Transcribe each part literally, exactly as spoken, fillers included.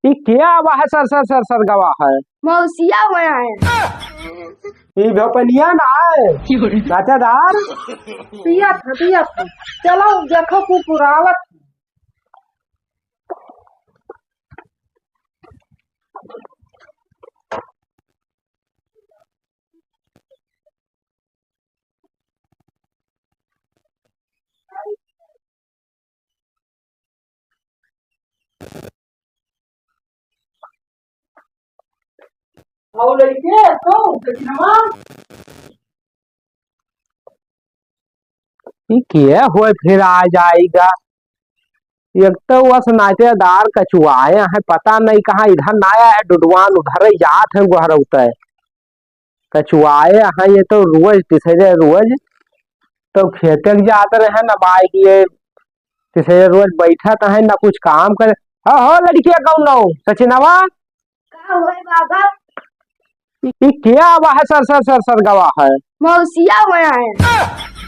ई क्या आवा है, सर, सर, सर, सर गवा है? मौसिया हुआ है। ई भपनिया ना है, नातेदार। पिया था, पिया था। चलो, देखो, कुकुरावत। आओ लड़के, तो दक्षिणवा। ई के होए फिर आ जाएगा? एक तो वस नातेदार कचुआए हैं, पता नहीं कहाँ इधर ना आया है, डुडवान उधर ही जात है गोहरौते। कचुआए हैं ये तो रोज, तीसरे रोज तो खेते के जात रहे ना बाइक ये, तीसरे रोज बैठत है ना कुछ काम करे। हो, हो लड़किया कौन हो, सचिनवा? का होए बाबा? ई, ई क्या आवा है सर, सर, सर, सर गवा है? मौसिया हुआ है।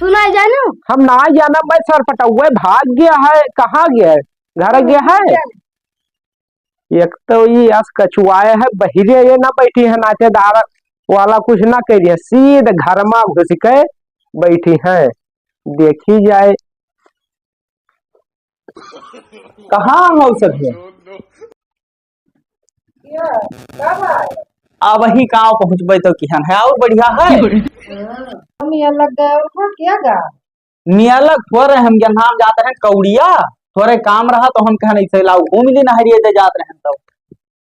तू नहीं जानू? हम ना जानब भाई, सर पटौवे भाग गया है, कहाँ गया है? घर गया है? एक तो ई अस कचुआए है, बहिरे ये ना बैठी है, नातेदार वाला कुछ ना करिए, सीधे घर में घुस के बैठी है। देखी जाए, कहाँ हो सब है? अब वही गाँव पहुँचबे तो किहन है और बढ़िया है। हाँ, हम यहाँ लग गए और था क्या गा? मियालक थोरे हम गन्हाम जात रहे कौड़िया, थोरे काम रहा तो हम कहन ऐसे लाओ घूम ली नहरिए दे जात रहे तो।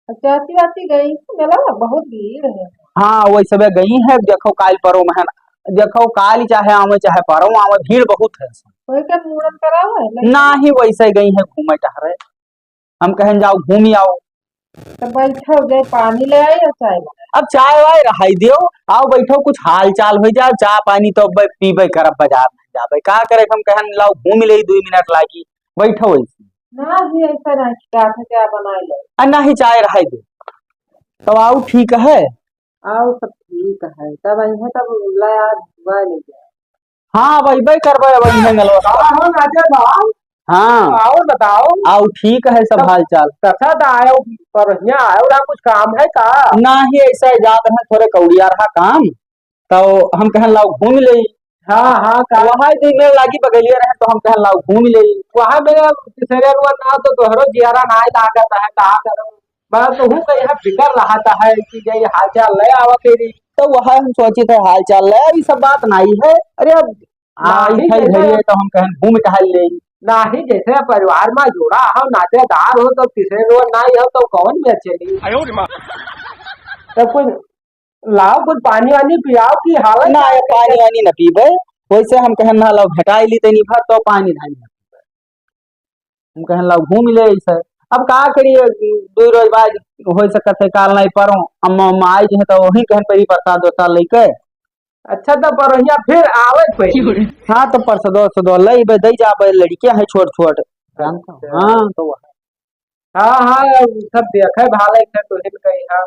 अच्छा, आती आती गई थी मेला में, बहुत भीड़ है। हाँ, वही सबे गई है, देखो काल परो में है ना, देखो काल चाहे आवे चाहे परो आवे, भीड़ बहुत है। कोई का मूड़न करावे है, लेकिन ना ही वैसे गई है घूमे टहरे। हम कहन जाओ घूमी आओ। तो बैठो, जाए पानी ले आई और चाय बनाए। अब चाय वाय रहाई दियो, आओ बैठो, कुछ हाल चाल हो जाओ, चाय पानी तो अब पीबे करब, बाजार नहीं जाबे, का करे? हम कहन लाओ घूमी ले, दुई मिनट लागी, बैठो ऐसे। ना ही ऐसा नहीं, चाय बनाए ले। आ, ना ही चाय रहाई दे, तो आओ ठीक है। आओ सब ठीक है, तब आई है, तब ले आ, दुआ ले जाए। हाँ, अब अइबे करबे, अब अइबे गलवा। का हो राजा बाबू? हाँ। और बताओ। आओ, ठीक है सब तब हाल चाल। कसा दा आयो, बढ़िया आयो, ना कुछ काम है का? नाही, ऐसा जात रहे, थोरे कौड़िया रहा काम, तो हम कहन लाओ घूम ले। हाँ, हाँ, का? वहाँ दिन में लागी बगलिए रहे, तो हम कहन लाओ घूम ले। वहाँ मेरा तीसरे रोज ना तो तोहरो जियारा ना लागत है, का करो? बस तोहू का यहाँ फिकर रहता है कि ये हाल चाल ले आवा तेरी। तो वह हम सोचित है हाल चाल ले, ये सब बात नाही है। अरे अब नाही आई है जैसे घड़ी है तो हम कहन घूम टहल ले। नाही जैसे परिवार में जोड़ा हो, नातेदार हो, तो तीसरे रोज नाही हो तो कौन में चली? आयो रे माँ। तब कुछ लाओ, कुछ पानी वानी पियाओ की हालत ना, क्या ये है? पानी वानी न पीबे। वैसे हम कहन ना लाओ घटाई ली तनी भर तो पानी धानी न पीबे। हम कहन लाओ घूम ले ऐसे। अब का करिए, दो रोज बाद हो सकत है काल नहीं परो, अम्मा, अम्मा आई जे तो वही कहन परी प्रसाद वरसाद लेके। अच्छा, तो बरहिया फिर आवे पे। हाँ, तो परसदो, सदो लइबे, दई जाबे, लड़कियां हैं छोट छोट। जानता हूँ। अच्छा। हाँ, तो वह। हाँ, हाँ, अब सब देखे भाले थे, तोहिन कही, हाँ।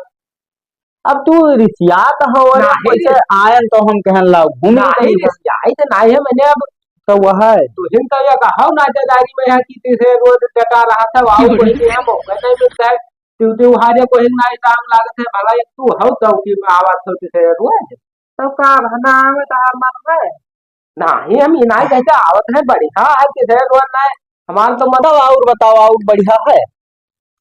अब तू रिसियात हो, अरे नाही कैसे रे। आयन तो हम कहन लाओ, घूम नाही कहीं। रिसियाई तो नाही है, मैंने अब तो वह है। तोहिन तो ये कहा नातेदारी में है कि तुझे रोज डटा रहा था, वाओ कोई नहीं है, मौका नहीं मिलता है। तू, तू हारे कोई नहीं काम लागत है, भला एक तू हो तो कि आवत हो तुझे रोज। तो का भना आवे तो हमार मन है। नाही, हम इनाई कहते आवत है, बढ़िया है, किधर रोन ना है। हमार तो मन बताओ और बताओ, और बढ़िया है?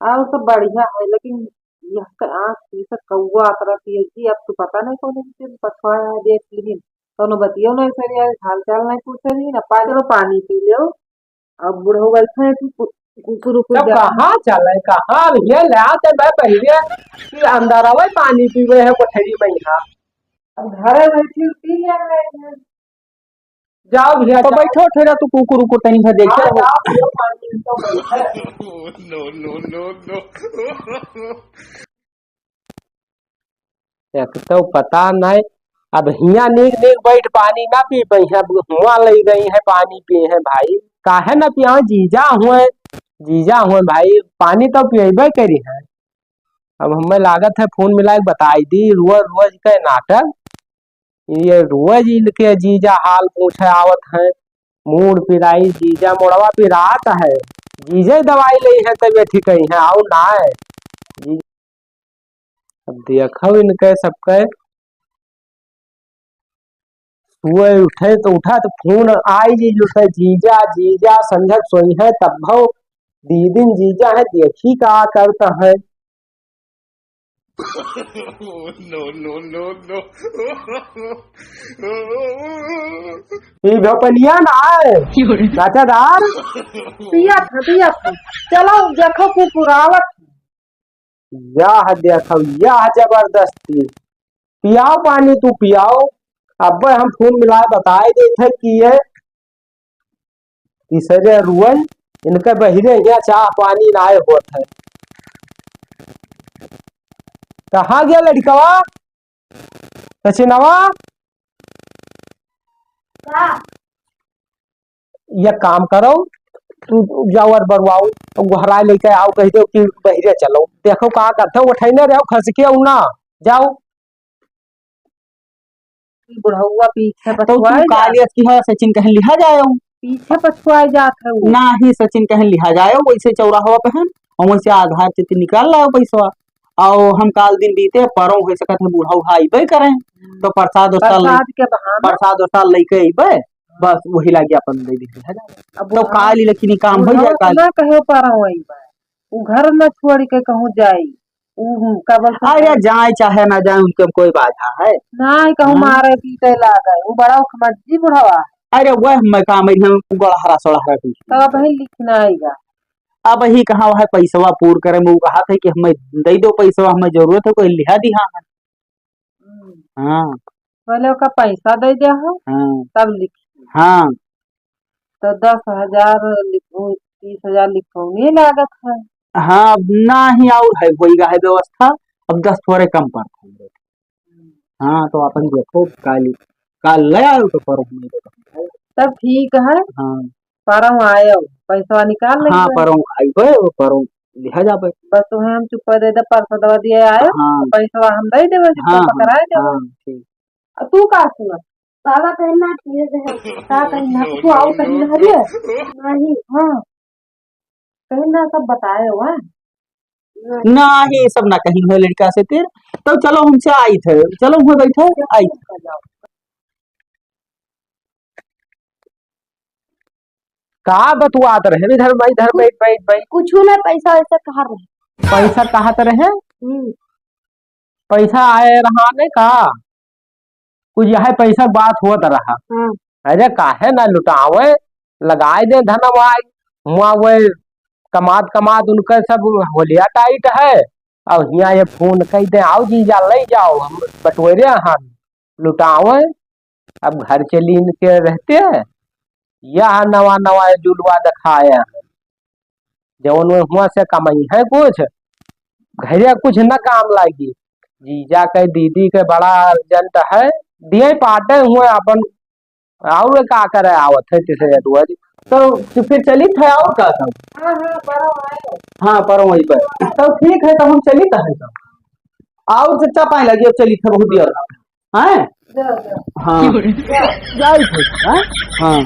और सब बढ़िया है, लेकिन यह क-, आँख पीछे कौआ अतरा की है जी, अब तो पता नहीं कौन है, दिन पछवाया है, देख लीन। कौनो बतियो नहीं सर यार, हाल चाल नहीं पूछे लीन, अब पा-, चलो पानी पी लो। अब बूढ़ो बैठे हैं कि कु-, कुकुर उकुर तब जा- कहाँ चले, कहाँ भैया ले आते मैं पहले कि अंदर आवे पानी पीवे है कोठरी में यहाँ। अब घरे बैठी पी ले रहे हैं। जाओ भैया, तो जाओ। बैठो ठहरा, तू कुकुर उकुर तनी भर देखे हाँ, रहो। जाओ, पियो पानी, तो बैठे। No, no, no, no। एक तो पता नहीं, अब हियाँ नीक नीक बैठ पानी ना पी पाई है, अब हुआँ ले गई है पानी पिए हैं भाई, काहे ना पिया, जीजा हुए, जीजा हुए भाई, पानी तो पियबे करी है। अब हमें लागत है फोन मिला के बताई दी, रोज रोज के नाटक। ये रोज इनके जीजा हाल पूछे आवत हैं, मूड़ पिराई, जीजा मोड़वा पिरात है, जीजे दवाई ले है तबीयत ठीक है, और ना है। जी, अब देखो इनके सबके, सुबह उठे तो उठा तो फोन आई जी, जो है, "जीजा, जीजा, संझक सोई है तब भव दीदिन जीजा है, देखी का करता है।" No, no, no, no। ई भपनिया ना है, नाचादार। पिया था, पिया था। चलो, देखो, कुकुरावत। यह देखो, यह जबरदस्ती। पियाओ पानी, तू पियाओ। अब हम फोन मिलाए बताए देत है कि ये तीसरे रुअन इनके बहिरे यहाँ चाह पानी नाय होत है। कहाँ गया लड़कवा? सचिनवा? का? ये काम करो, तू जाओ और बरवाओ, गोहराए लेके आओ, कह दो कि बहिरे चलो। देखो का करते हो, उठाई ना रहो, खस के ना जाओ। ई बुढ़ौआ पीछे तो तू पछुआए का जात। लियस कि हाँ, सचिन कहें लिहा जाए। पीछे पछुआए जात है वो। ना ही सचिन कहें लिहा जाए, वैसे चौराहा पे हम, हम वैसे आधार चित्ती निकाल लाओ पैसवा। और हम काल दिन बीते, परों हो सकत है बूढ़ा उढ़ा अइबे करें, हम्म। तो प्रसाद उरसाद ले-, प्रसाद के बहाना। प्रसाद उरसाद लेके अइबे, बस वही लागे अपन दे दिया जाए। अब तो बुढ़ा, काल ही लेकिन काम हो बुढ़ा जाए तो काल। ना कहे परों अइबे, उ घर न छोड़ के कहूँ जाई। उ का बोलते अरे हैं? जाए चाहे ना जाए, उनके कोई बाधा है? नहीं, कहूँ हाँ? मारे पीटे लागे। उ बड़ा उखमज्जी बुढ़वा है। अरे वह मैं काम है, हम गड़हरा सड़हरा कुछ। तो अब ही लिखना आएगा। अब ही कहाँ वह पैसवा पूर करे में, उ कहा था कि हमें दे दो पैसवा, हमें जरूरत है, कोई लिहा दिहा है। हम्म। हाँ। पहले ओका पैसा दे दे हो, हाँ। तब लिखी। हाँ। तो दस हजार लिखो, तीस हजार लिखो, नहीं लागत है। हाँ, अब ना ही और है, होई गा है व्यवस्था, अब दस थोड़े कम पड़ता है। हम्म। हाँ, तो अपन देखो, काल, काल ले आओ तो परों नहीं देता। तब ठीक है। हाँ। परों आयो, पैसा निकाल लेंगे। हाँ, परों आइबे, वो परों लिहा जाबे। बस तुम्हें हम चुप्पा दे दे, परसों दवा दिए आयो, हाँ। पैसा हम दे देबे, चुप्पा हाँ, पकड़ाए देबे। हाँ, ठीक। आ तू का सुना? बाबा कहीं ना ठीक है। का कहीं ना, कुछ और कहीं ना रे? नहीं। हाँ। कहीं ना सब बताए हुआ। ना, ये सब ना कहीं है लड़का से तेर। तो चलो हमसे आई थे, चलो हुए बैठो, आई। का बतुआत रहे? इधर बैठ, इधर बैठ, बैठ, बैठ। कुछ ना, पैसा वैसा कहा रहे। पैसा कहा तो रहे? हम्म। पैसा आए रहा नहीं का? कुछ यह पैसा बात होत रहा। हाँ। अरे काहे ना लुटावे, लगाए दे धनवाई, हुआ वे कमात कमात उनका सब होलिया टाइट है। और हियाँ ये फोन कह दे, "आओ जीजा, ले जाओ, हम बटोरे हम लुटावे।" अब घर चली इनके रहते हैं, यह नवा नवा जुलवा दिखाए हैं। जवन वे हुआ से कमाई है कुछ, घरे कुछ न काम लागी। जीजा के दीदी के बड़ा अर्जेंट है, दिए पाटे हुए अपन, और वे का करे आवत है तीसरे दुआरी। तो, तो फिर चलित है और का सब? हाँ, हाँ, परो आयो। हाँ, परो वहीं पर। तो ठीक है, तो हम चलित है सब। और चच्चा पाए लगी, अब चलित है बहुत दिया। हैं? हाँ। जाई थे, हाँ? हाँ।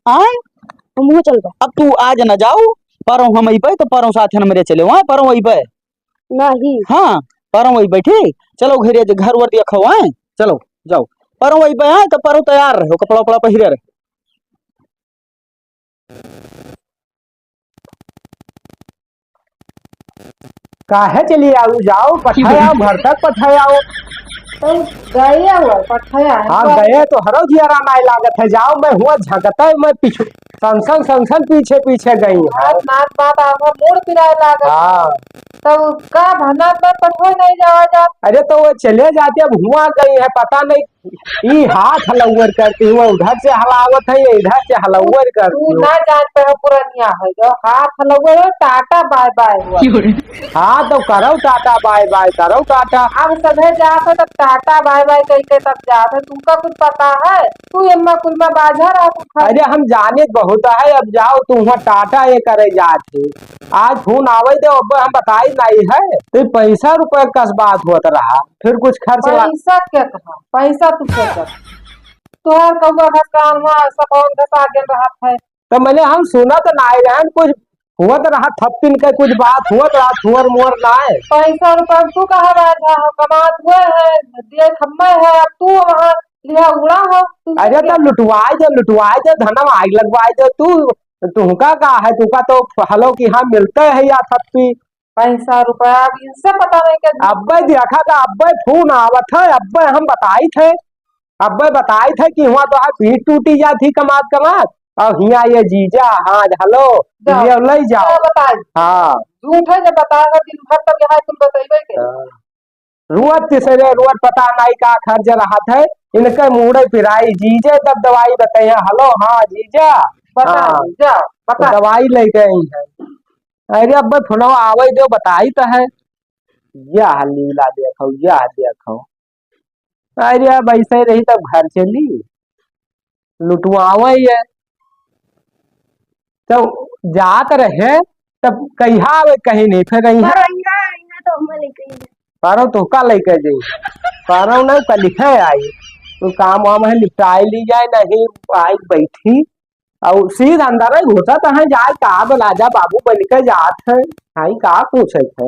आए? हम हुआ चल बा। अब तू आज न जाओ, परों हम अइबे, तो परों साथ हमरे चले, वहाँ परों अइबे। नहीं। हाँ, परों अइबे, ठीक? चलो घरे, घर वर देखो, हैं? चलो, जाओ। परों अइबे, हैं? तो परों तैयार रहो, कपड़ा उपड़ा पहिरे रहो। काहे चली आऊ, जाओ, पठाए आओ, घर तक पठाए आओ। तो गए हो, पठाए आए। हाँ, तो गए तो हरो जियरा नाय लागत है, जाओ, मैं हुआ झकता है, मैं पीछे, संसन, संसन पीछे, पीछे गई है। बात, बात, बात, आवा मोड़ पिराए लागत। हाँ। तो का भनक में पठवे नहीं जावा जा? अरे तो वो चले जाते, अब हुआ गई है, पता नहीं, ई हाथ हलौवर करती हुआ उधर से हलावत है, ये इधर से हलौवर करती तू हो। ना जान पे हो पुरनिया है, जो हाथ हलौवर हो, टाटा बाय बाय हुआ। हाँ, तो करो टाटा बाय बाय, करो टाटा। अब सभे जात हो, तब टाटा बाय बाय कह के तब जात हो, तुमका कुछ पता है? तू एम्मा कुलमा बाझा रहा तू खा। अरे, हम जाने बहुत है, अब जाओ तू वहाँ टाटा ये करे जात हो। आज फोन आवे दे, अब हम बताई नहीं है। तो पैसा रुपया कस बात होत रहा, फिर कुछ खर्च ला- पैसा क्या कहा? पैसा तू क्या कर? तोहर कौआ घस कान हुआ, सब और घसा गेल रहत है। तो मैंने हम सुना तो नहीं रहन, कुछ हुवत रहा थप्पिन के कुछ बात, हुवत रहा थुअर मुअर नाय। पैसा रुपया तू कहाँ राजा हो, कमात हुए है, दिए खम्मे है, अब तू वहाँ लिहा उड़ा हो, तू अरे तो लुटवाए दे, लुटवाए दे, धनवा आग लगवाए दे तू। तुहका का है, तुहका तो हलो कि हाँ मिलते है या थप्पी। पैसा रुपया अब इनसे पता नहीं क्या। अब्बे देखा था, अब्बे फोन आवत है, अब्बे हम बताई थे, अब्बे बताई थे कि हुआँ तो आज पीठ टूटी जात ही कमात कमात, और हियाँ ये जीजा, हाँ, हलो, जाओ। ये ले जाओ। क्या बताई? हाँ। झूठ है, जब बताएगा दिन भर तब यहाँ तुम बतइबे के। हाँ। रुअत तिसरे रुअत पता नहीं का खर्च रहत है, इनके मूड़े पिराई, जीजे तब दवाई बताई है, हलो, हाँ, जीजा, बता हाँ। दो, जाओ, बता। दवाई लेके आई है। अरे अब्बे फोनवा आवै दो, बताई तो है। या लीला देखो, या देखो। अरे अब ऐसे रही तब घर चली, लुटवावे ये। तो जात रहे, तब कहिया आवे कहीं नहीं, फिर कहीं पर यहाँ, यहाँ तो हम लेके ही हैं। पारो तो का लेके जाई, पारो ना कल है आई, तो काम वाम है निपटाई ली जाए, नहीं आई बैठी। और सीधा अंदर ही घुसत है, जाए का बोला जा बाबू बन के जात है, आई का पूछत है।